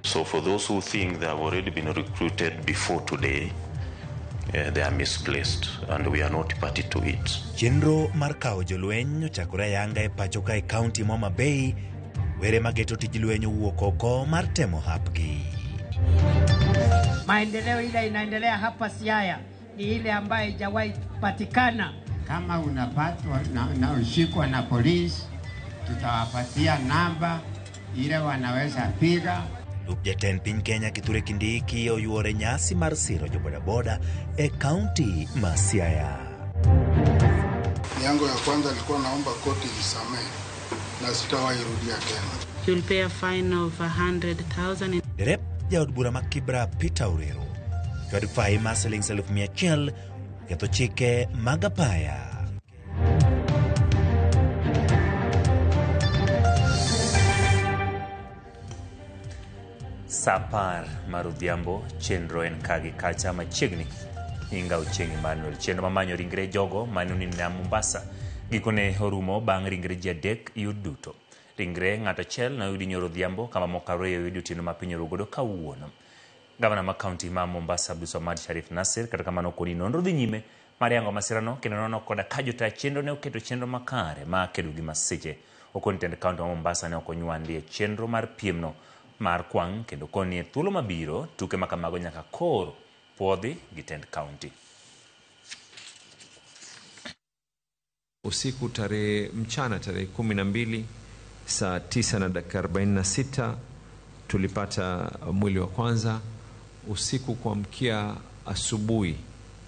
So for those who think they have already been recruited before today, they are misplaced and we are not party to it. Chenro mar kawo jolweny ochakore ayanga e pacho ka e kaunti ma Homa Bay, were mageto tij lweny owuok oko mar temo hapgi. Maendeleo ile inaendelea hapa Siaya ni ile ambayo haijawahi patikana. Kama unapatwa na ushikwa na polisi, tutawapatia namba ile wanaweza piga. Lup jatend piny Kenya Kithure Kindiki oyuore nyasi mar siro jobodaboda e kaunti ma Siaya. Yangu ya kwanza alikuwa naomba koti nisamehe na sitawahi rudia tena. You'll pay a fine of 100,000. Derep jaod bura ma Kibra Peter Orero chwad fai mar siling 1,100 ketho chike mag apaya. Saa 10 mar odhiambo, chenro en ka gi kacha machiegni. Nyinga Ochieng' Emmanuel. Chenro mamanyo ringre jogo mane onindo e Mombasa gikone orumo bang' ringre ji adek yud duto. Ringre ng'ato achiel noyudi nyoro odhiambo kama moko ariyo oyudi otieno ma piny orugodo kawuono. Gavana ma kaunti ma Mombasa Abdulswamad Sharif Nasir kata kamano koni nonro dhi nyime mar yango masirano kendo nono koda ka jotaa chenro ne oketo chenro makare ma kedo gi masiche. Okoni tend kaunti ma Mombasa ne ok onywandi e chenro mar piemno mar kwang' kendo koni e thuolo mabiro tuke ma kamago nyaka koro puodhi gi tend kaunti. Usiku tarehe mchana tarehe 12 saa 9:46 tulipata mwili wa kwanza. Usiku kuamkia asubuhi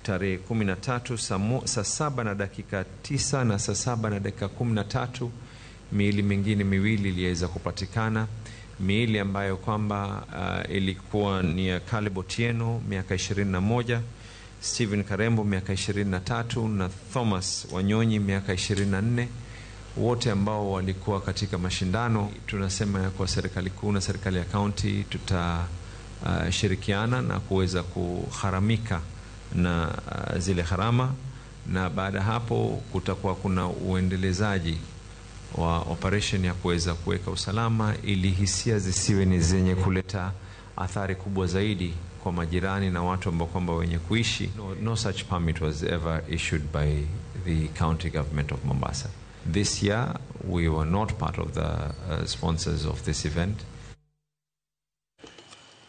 tarehe 13 saa 7:09 na saa 7:13 miili mingine miwili iliweza kupatikana. Miili ambayo kwamba ilikuwa ni ya Caleb Otieno miaka 21, Stephen Karembo miaka 23 na Thomas Wanyonyi miaka 24, wote ambao walikuwa katika mashindano. Tunasema ya kwa serikali kuu na serikali ya kaunti tutashirikiana na kuweza kuharamika na zile gharama, na baada hapo kutakuwa kuna uendelezaji wa operation ya kuweza kuweka usalama ili hisia zisiwe ni zenye kuleta athari kubwa zaidi kwa majirani na watu ambao kwamba wenye kuishi. No such permit was ever issued by the county government of Mombasa. This year we were not part of the sponsors of this event.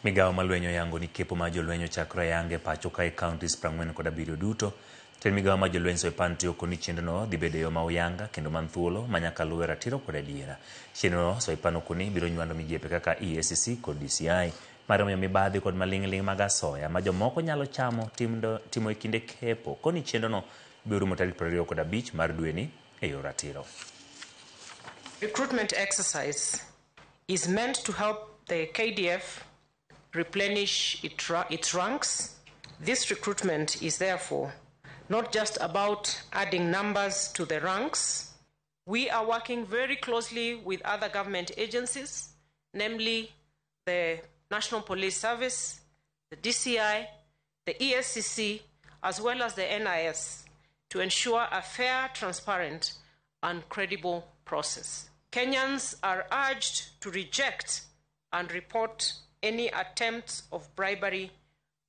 Migawo ma lweny oyango ni kepo ma jolweny ochakore yange pacho ka e counties 47 duto. Tend migawo ma jolweny Soipan tiyo koni chenrono dhi bedo e yo ma oyanga kendo man thuolo ma nyaka luwe ratiro kod adiera. Chenrono Soipan okoni biro nywando migepe kaka EACC kod DCI mar miyo mibadhi kod maling'ling' mag asoya ma jomoko nyalo chamo timo e kinde kepo. Koni chenrono biro rumo tarik 25 mar dweni e yor ratiro. Recruitment exercise is meant to help the KDF replenish its ranks. This recruitment is therefore not just about adding numbers to the ranks. We are working very closely with other government agencies, namely the National Police Service, the DCI, the EACC, as well as the NIS, to ensure a fair, transparent, and credible process. Kenyans are urged to reject and report any attempts of bribery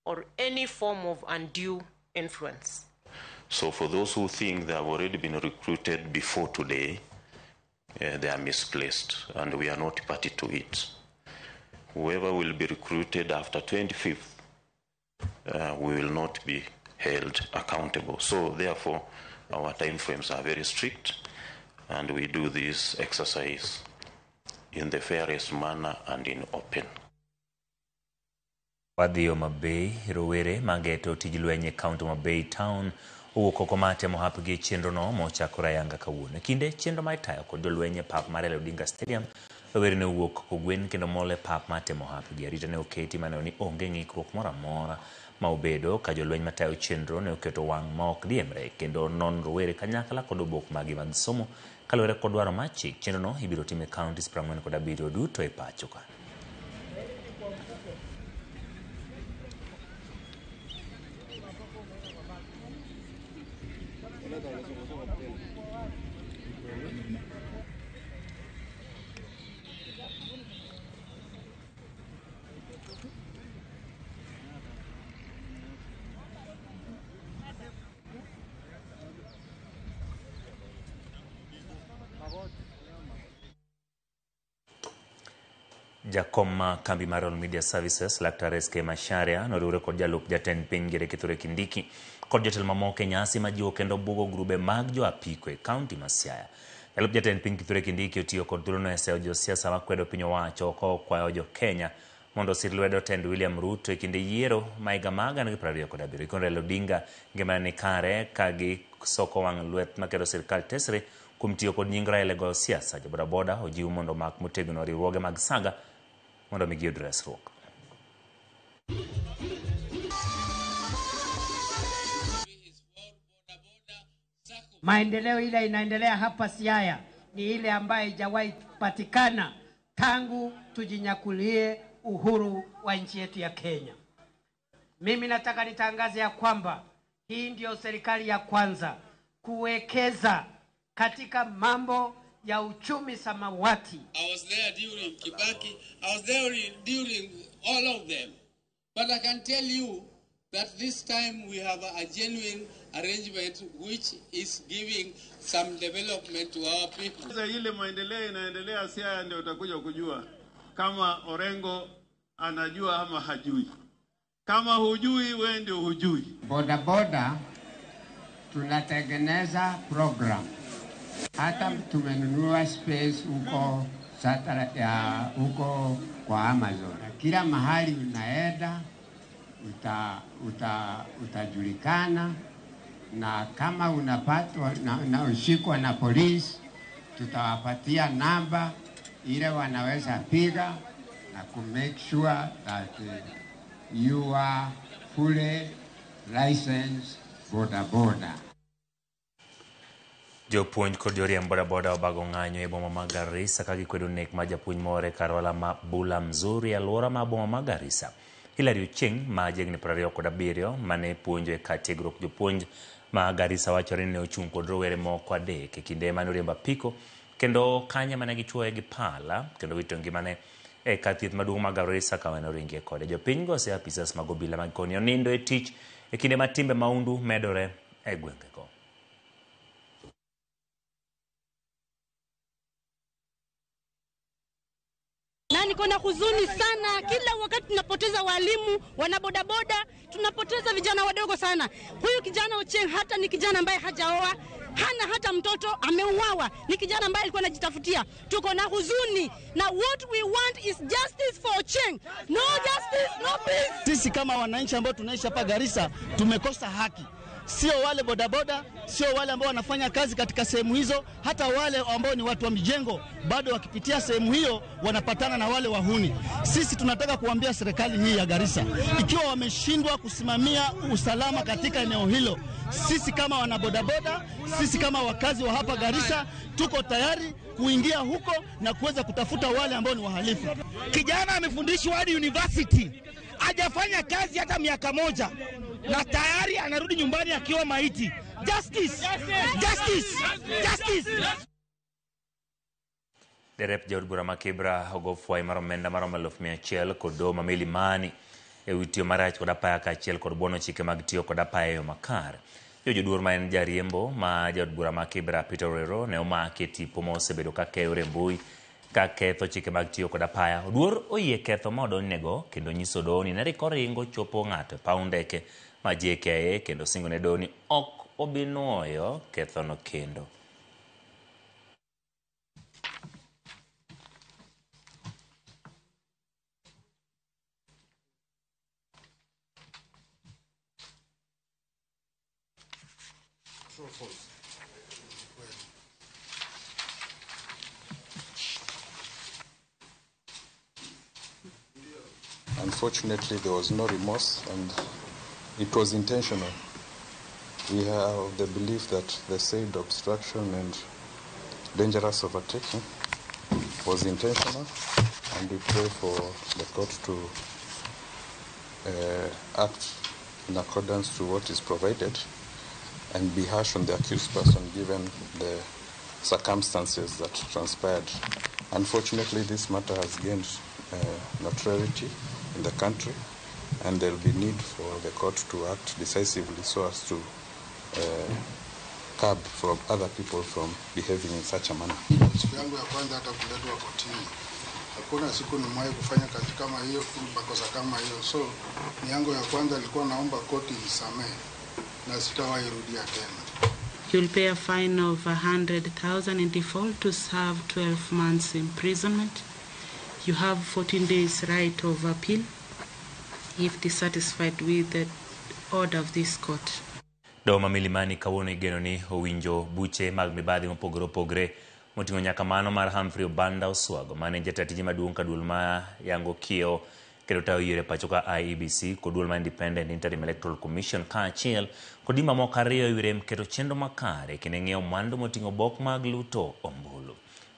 or any form of undue influence. So for those who think they have already been recruited before today, they are misplaced and we are not party to it. Whoever will be recruited after 25th, we will not be held accountable. So therefore, our time frames are very strict and we do this exercise in the fairest manner and in open. Wadhi Homa Bay, rowere mageto tij lweny e kaunti Homa Bay town owuok oko mar temo hapgi e chenrono mochakore ayanga kawuono. E kinde chenro ma itayo kod jolweny e pap mar Raila Odinga Stadium, rowere ne owuok kogwen kendo mol e pap mar temo hapgi. Arita ne oketi maneno ni onge ng'ikruok moro amora ma obedo ka jolweny matayo chenro ne oketo wang' ma ok diemre kendo non rowere kanyakla kod obok magi mag somo kaluwore kod dwaro mar chik. Chenrono ibiro tim e counties 47 duto e pacho ka. Jakom ma kambi mar Royal Media Services, Laktar SK Macharia, noriwre kod jalup jatend piny Ngere Kithure Kindiki kod jotelo mamoko e nyasi majiwo kendo bugo grube mag jo apiko e kaunti ma Siaya. Jalup jatend piny Kithure Kindiki otiyo kod thuolono e seyo josiasa makwedo piny owacho ka okwayo jo Kenya mondo osir lwedo tend William Ruto e kinde yiero ma higa mar 2027. Gikone Raila Odinga ngimane ni kare ka gisoko wang' lwet maketo sirkal tesre kuom tiyo kod nying Raila e goyo siasa. Jo bodaboda ojiw mondo omak motegno riwruoge mag saga mondo mi giyud resruok. Maendeleo ile inaendelea hapa Siaya ni ile ambayo haijawahi patikana tangu tujinyakulie uhuru wa nchi yetu ya Kenya. Mimi nataka nitangaze ya kwamba hii ndiyo serikali ya kwanza kuwekeza katika mambo ya uchumi samawati. I was there during Kibaki, I was there during all of them. But I can tell you that this time we have a genuine arrangement which is giving some development to our people. Sasa ile maendeleo inaendelea Siaya ndio utakuja kujua kama Orengo anajua ama hajui. Kama hujui, wewe ndio hujui. Boda boda tunatengeneza program. Hata tumenunua space huko satellite ya huko kwa Amazon. Kila mahali unaenda utajulikana, na kama unapatwa na ushikwa na polisi, tutawapatia namba ile wanaweza piga na ku make sure that you are fully licensed boda boda. Jopuonj kod joriemb bodaboda obago ng'anyo e boma ma Garissa ka gikwedo nek ma japuonj moro e kar ohala ma Bula Mzuri e alwora ma boma ma Garissa. Hilary Ochieng' ma jahigni 27 mane puonjo e kar tiegruok jopuonj ma Garissa wachore ni ne ochung' kod rowere moko adek e kinde mane oriembo apiko kendo kanya mane gichuoye gi pala kendo wito ngimane e kar thieth maduong' ma Garissa kama ne oringie kode. Jopiny go oseyo apisas mag obila mag koni onindo e tich e kinde ma timbe mahundu medore e gwengego. Na niko na huzuni sana, kila wakati tunapoteza walimu, wanabodaboda, tunapoteza vijana wadogo sana. Huyu kijana Ochieng hata ni kijana ambaye hajaoa, hana hata mtoto, ameuawa. Ni kijana ambaye alikuwa anajitafutia. Tuko na huzuni na what we want is justice for Ochieng. No justice, no peace. Sisi kama wananchi ambao tunaishi hapa Garissa tumekosa haki. Sio wale bodaboda, sio wale ambao wanafanya kazi katika sehemu hizo, hata wale ambao ni watu wa mijengo bado wakipitia sehemu hiyo wanapatana na wale wahuni. Sisi tunataka kuambia serikali hii ya Garissa, ikiwa wameshindwa kusimamia usalama katika eneo hilo, sisi kama wanabodaboda, sisi kama wakazi wa hapa Garissa tuko tayari kuingia huko na kuweza kutafuta wale ambao ni wahalifu. Kijana amefundishwa hadi university, hajafanya kazi hata miaka moja, na tayari anarudi nyumbani akiwa maiti. Justice! Justice! Justice! Derep jaod bura ma Kibra ogo fwai mar omenda maromo 100,000 kod doho ma Milimani e wi tiyo marach kod apaya kaachiel kod buono chike mag tiyo kod apaya e yo makare. George Oduor ma en jariembo ma jaod bura ma Kibra Peter Orero ne omaki e tipo ma osebedo ka keyore e mbui ka ketho chike mag tiyo kod apaya. Oduor oyie ketho ma odonjnego kendo nyiso doho ni ne rik oringo chopo ng'ato e paw ndeke ma JKIA kendo singo ne doho ni ok obi nuoyo kethono kendo. Unfortunately, there was no remorse and it was intentional. We have the belief that the said obstruction and dangerous overtaking was intentional, and we pray for the court to act in accordance to what is provided and be harsh on the accused person given the circumstances that transpired. Unfortunately, this matter has gained notoriety in the country, and there will be need for the court to act decisively so as to curb from other people from behaving in such a manner. Siku yangu ya kwanza hata kuletwa kotini Hakuna siku nimewahi kufanya kazi kama hiyo, makosa kama hiyo. So ni yangu ya kwanza, nilikuwa naomba koti nisamehe na sitawahi rudia tena. You'll pay a fine of 100,000 in default to serve 12 months imprisonment. You have 14 days right of appeal if dissatisfied with the order of this court. Doho ma Milimani kawuono igeno ni owinjo buche mag mibadhi mopogore opogore moting'o nyaka mano mar Humphrey Obanda Oswago mane en jatend tije maduong' ka duol ma yango kiewo kendo tayo yiero e pacho ka IEBC kod duol mar Independent Interim Electoral Commission kaachiel kod ji mamoko ariyo e wi rem keto chenro makare kendo ng'iewo mwandu moting'o obok mag luto ombulu.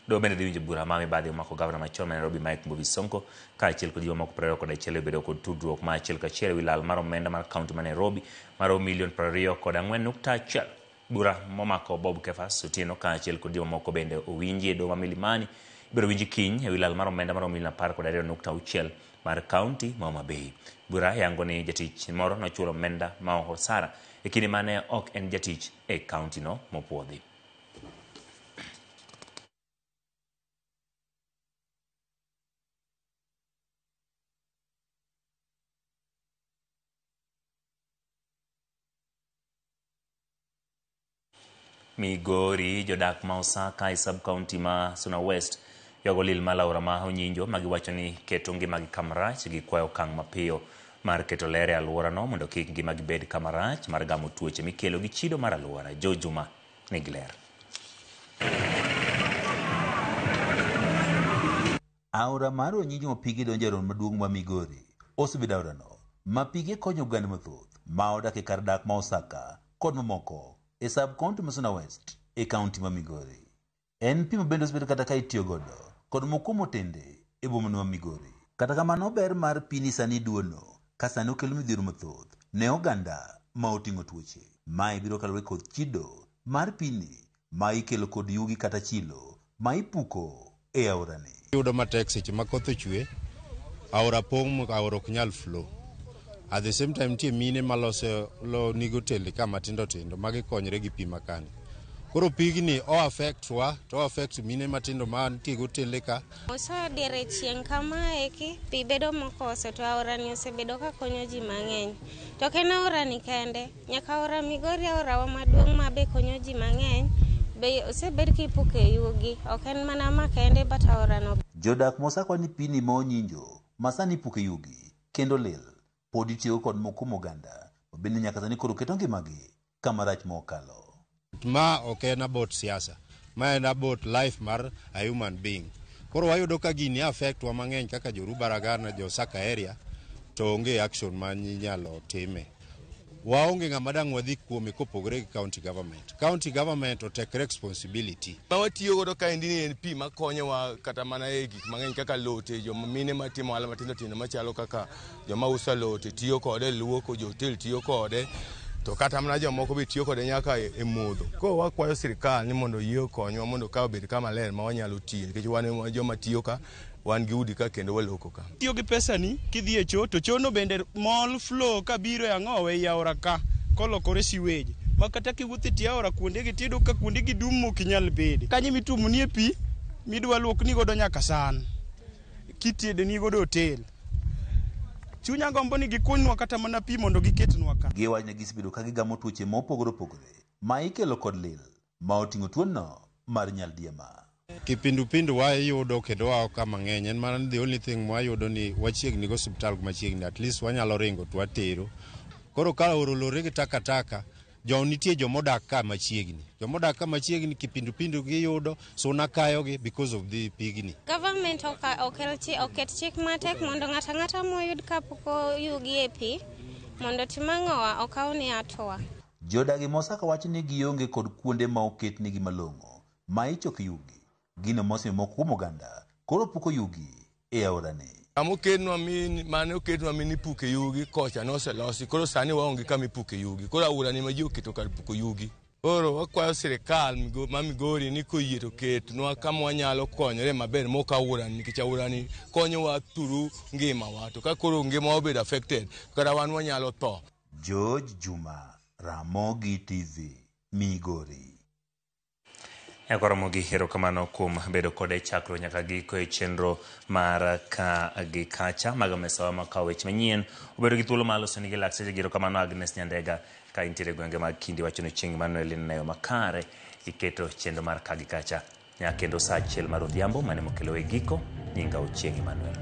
Doho bende dhi winjo bura ma mibadhi omako gavana machon ma Nairobi Mike Mbuvi Sonko kaachiel kod ji mamoko 21 e bedo kod tudruok ma achiel kachiel e wi lal mar omenda mar kaunti ma Nairobi maromo milion 24.1. Bura momako Bob Kefas Otieno kaachiel kod ji mamoko bende owinji e doho ma Milimani ibiro winji kiny e wi lal mar omenda maromo milion 12.6 mar kaunti ma Homa Bay. Bura yango ni jatich moro nochulo omenda ma osara e kinde mane ok en jatich e kaunti no mopuodhi. Migori, jodak ma Osaka e sub-county ma Suna West ywago lil mar aora ma Onyinjo ma giwacho ni keto ngimagi kamarach. Gikwayo okang' mapiyo mar keto ler e alworano mondo kik ngimagi bed kamarach mar gamo tuoche mikelo gi chido mar alwora. Joe Juma nigi ler. Aora mar Onyinjo ma pige donjo e aora maduong' ma Migori osebedo aorano ma pige konyo oganda mathoth ma odak e kar dak ma Osaka kod mamoko e sub-county ma Suna West e kaunti ma Migori. En pi ma bende osebedo kata ka itiyo godo kod moko kuom otende e boma ma Migori. Kata kamano ber mar pi ni sani duono ka sani okelo midhiero mathoth ne oganda ma oting'o tuoche. Mae biro kaluwore kod chido mar pini ma ikelo kod yugi kata chilo ma ipuko e aorani. Iyudo matek seche ma koth ochwe, aora pong' aora ok nyal flow. At the same time nitie mine maloso nigo otende ka matindo tindo magikonyre gi pi makani. Koro pigni o affect wa to o affect mine matindo ma nitie gi otende ka. Oso diere chieng' kamaeki pi bedo mokoso to aorani osebedo ka konyo ji mang'eny. To ok en aorani kende, nyaka aora Migori aorawa maduong' ma be konyo ji mang'eny be osebed kipuke yugi. Ok en mana ma kende but aorano. Jodak mosakwa ni pini ma Onyinjo ma sani ipuke yugi kendo lil pod itiyo kod moko kuom oganda ma bende nyaka sani koro keto ngimagi kama rach mokalo. Ma ok en about siasa, ma en about life mar a human being. Koro wayudo ka gini affect wa mang'eny kaka jo Rubaragana, jo Osaka area, to onge action ma inyalo time. Waonge ng'ama dang' wadhi kuome kopogore gi county government. County government otake responsibility. Ma watiyo godo kaendi ni en pi makonyowa kata mana e gik mang'eny kaka lote, joma mine matimo ohala matindo tindo machalo kaka joma uso alote tiyo kode, luoko, jo hotel tiyo kode, to kata mana jomoko be tiyo kode nyaka e modho. Koro wakwayo sirikal ni mondo oyie okonywa mondo ka obed kama ler ma wanyalo tiyo nikech wan joma tiyo ka, wan gi udi ka kendo waloko ka. Tiyo gi pesani kidhi e cho to chono bende mol flow kabiro e ang'owe ei aora ka kolokore sewage ma kata kiwuotho e tie aora kuondegi tiyudo ka kuondegi dum mok inyal bede. Kanyo mituomonie pi midwa luokni godo nyaka san kitedoni godo hotel. Chunya gombo ni gikunynwa kata mana pi mondo giketnwa ka. Giwacho ni gisebedo ka gigamo tuoche mopogore opogore ma ikelo kod lil ma oting'o tuono mar nyaldiema. Kipindupindu wayudo kendo wao ka mang'eny en mana the only thing mwayudo ni wachiegni gi osiptal machiegni, at least wanyalo ringo to watero. Koro ka aora olore gi takataka, jo nitie jomodak ka machiegni. Jomodak ka machiegni kipindupindu giyudo, suna kayogi because of the pigni. Government oket chik matek mondo ng'ato ang'ata moyud kapuko yugi e pi mondo tim ang'owa okawne hatua. Jodagi Mosaka wacho ni gionge kod kuonde ma oketnegi malong'o ma ichoke yugi. Gino mosemiyo moko kuom oganda koro puko yugi e aorani. Kama oketnwa mane oketnwa minipuke yugi kocha noselosi, koro sani waonge kama ipuke yugi. Koro aorani ma ji oketo kar puko yugi. Koro wakwayo sirikal ma Migori ni koyie to ketnwa kama wanyalo konyore maber mok aorani, nikech aorani konyowa through ngimawa. To ka koro ngimawa obedo affected, kata wan wanyalo tho. George Juma, Ramogi TV, Migori. Nyakwa erokamano kuom bedo kode chakruok nyaka giko e chenro mar ka gi kacha mag mesawa makawo weche manyien. Obedo gi thuolo mar loso nigi lakteche gi erokamano Agnes Nyandega ka intiere e gwenge mag Kindi wacho ni Chieng' Emmanuel ineno makare iketo chenro mar ka gi kacha nyaka kendo saa achiel mar odhiambo mane mokelo e giko nyinga Ochieng' Emmanuel.